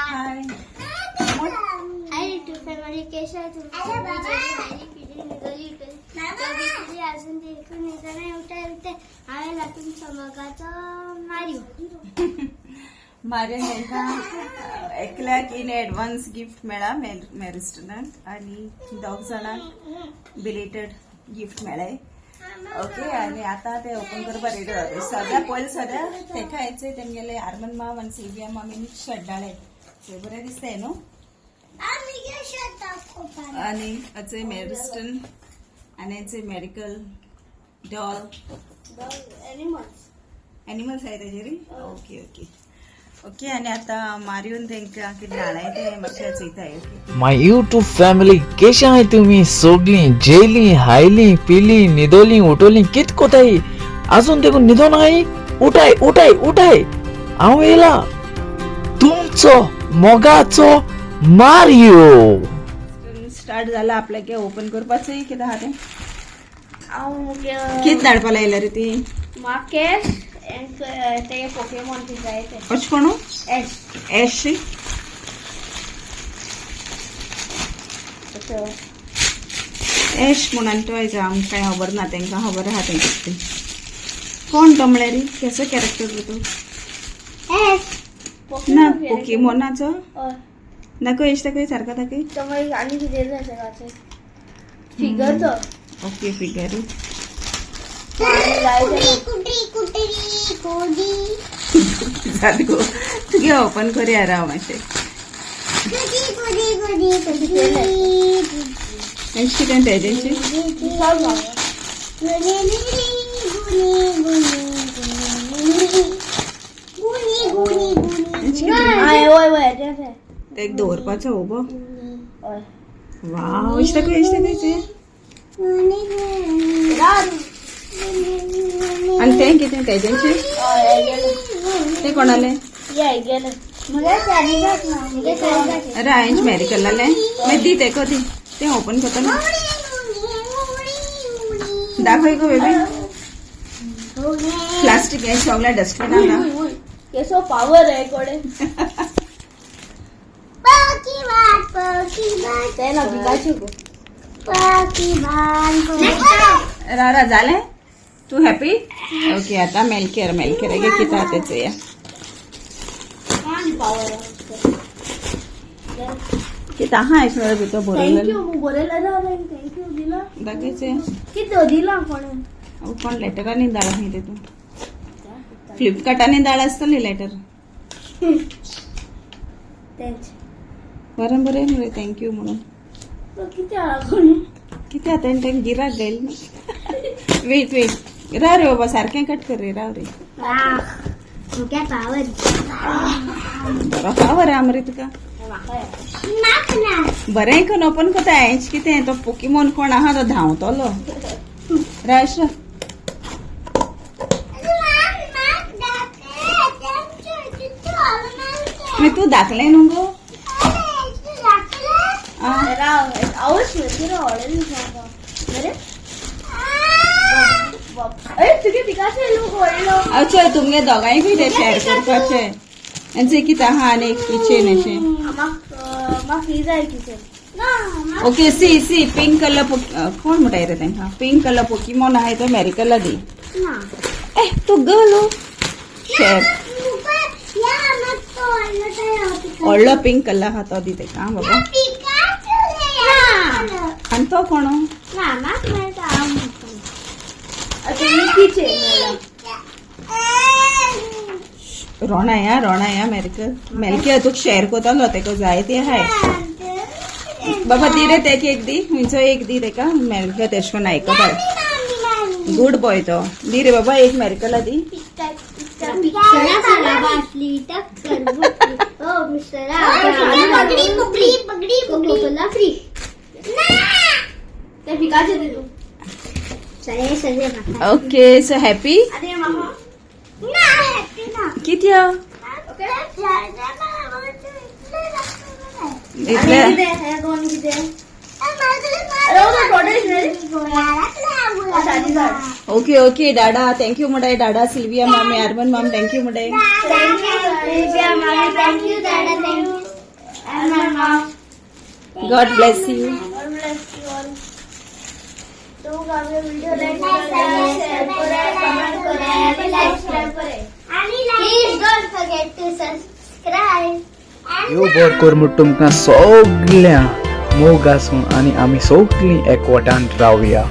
हाय. हाय YouTube family, केशा अजून देखून नाही उठायला हांवें तुमच्या मोगाचो मारियो. मारियन तांकां एकल्याक इन एडवान्स गिफ्ट मेळ्ळा मॅरिस्टनाक आनी दोग जाणांक बिलेटेड गिफ्ट मेळ्ळें. ओके, आनी आतां ते ओपन करपाक रेडी जाता. सद्या पयलीं सद्या तेका यायचे तेमगेले आर्मन माम आनी सिल्विया मामीन शर्ट धाडले. ते बरें दिसताय न्हू. आनी अचे मॅरिस्टन आनी याचे मेडिकल डॉल. एनिमल्स. एनिमल्स आहे तेजेर. ओके ओके ओके, आनी आतां मारियून तांकां कितें धाडाय तें मातशें चोयताय. ओके. My YouTube family, केशा आहाय तुमी सोगलीं? जेयलीं, हायलीं, पिलीं, न्हिदोलीं, उठोलीं? कित कोताय? आजून देखून न्हिदोन आहाय? उठाय, उठाय, उठाय! हांव येयला, तुमचो मोगाचो मारियो. स्टार्ट जाला आपल्याक ओपन करपाचें. कितें आहा तें? हांव मुगे कितें धाडपा लायल्या रे ती? माकेश ते पोकेमॉन जाय ते. अशें कोण? एश. एश. एश म्हणून तो आयज आमकां कांय खबर ना, तांकां खबर आहा तें कितें तें. कोण तो म्हळ्यार केसो कॅरेक्टर तो? एश. ना, पोकेमॉनाचो. दाखय, एश दाखय, सारको दाखय. तो मागीर आनी कितें जाय तेका फिगर तो. Okay, figure. जालें गो, तुगे ओपन करया, राव मातशें. तेंचे कितें तेजेंचे? ते एक दवरपाचो उबो. वाव, एश दाखय, एश दाखय ते. आनी तें कितें तेजेंचे? तें कोणालें? अरे, हांवें मॅरिकलालें. मागीर दी तेका, दी तें ओपन करतना दाखय गो बेबी. प्लास्टीक हें सगळें डस्टबिनान घाल. केसो पावर आहे कोडे ते ना पिकाचू गो. रा रा, जालें? तूं हॅपी? ओके, आतां मेलकेर, मेलकेर कितें आहा तें चोया. पावर. कितें आहा एश वेळार भितर बरयलें? Thank you बरयलें thank you दिला. दाखय चोया. कितें दिला कोणें? अहो, कोण लेटरांनी धाड खंय तेतून? फ्लिपकार्टांनी धाड आसतली लेटर. तेंच. बरें बरें मरे, thank you म्हणून. कितें आहा कोण? कितें आतां तें गिराक गेल. वेट वेट, राव रे बाबा, सारकें कट कर रे, राव रे. पावर. बरो पावर आहा मरे तुका. बरें करून ओपन करता. हेंच कितें, तो पोकीमोन कोण आहा तो धांवतलो. राज राव. मागीर तूं दाखलें न्हू गो आं. राव, आवच कितें ऑर्डर बरें. अरे, तुगे पिकाचो येयलो व्हडलो. अच्छा, तुमगे दोगांयकूय ते शेअर करपाचें. हेंचे कितें आहा आनी एक किचेन अशें. म्हाका ही जाय kitchen. Okay, see see, pink colour कोण म्हणटाय रे तांकां? पिंक कलर पोकीमोन आहाय तो मॅरिकला दी. ए, तूं गर्ल शेअर. व्हडलो पिंक कलर आहा तो दी तेका. आं बाबा, आनी तो कोण? किचन. रोणा या, रोणा या. मॅरिकल, मेलके तुका शेअर करतलो, तेका जाय ते हाय. बाबा, दी रे तेका एक दी, खंयचो एक दी तेका. मेलके तेश कोन्न आयकता, गुड बॉय तो. दी रे बाबा एक मॅरिकला दी. ओ मिस्टर, पगडी पगडी फ्री ते पिकाचो दी तूं सगळे सगळे. Okay, so happy? अरे मामा. कित्या? इतले? कितें दोन कितें? अरे, okay okay, Dada thank you म्हणटाय. डाडा, सिल्विया मामी, आर्मन माम thank you म्हणटाय. Thank you, thank you. God bless you. God bless you all. तुमकां आमगे व्हिडिओ लायक करा, शेअर करा, कमेंट करा आणि सबस्क्राईब करा. Please don't forget to subscribe. देव बरो कर म्हूण तुमकां सगळ्यांक मोग आसूं आनी आमी सगळीं एकवटान रावया.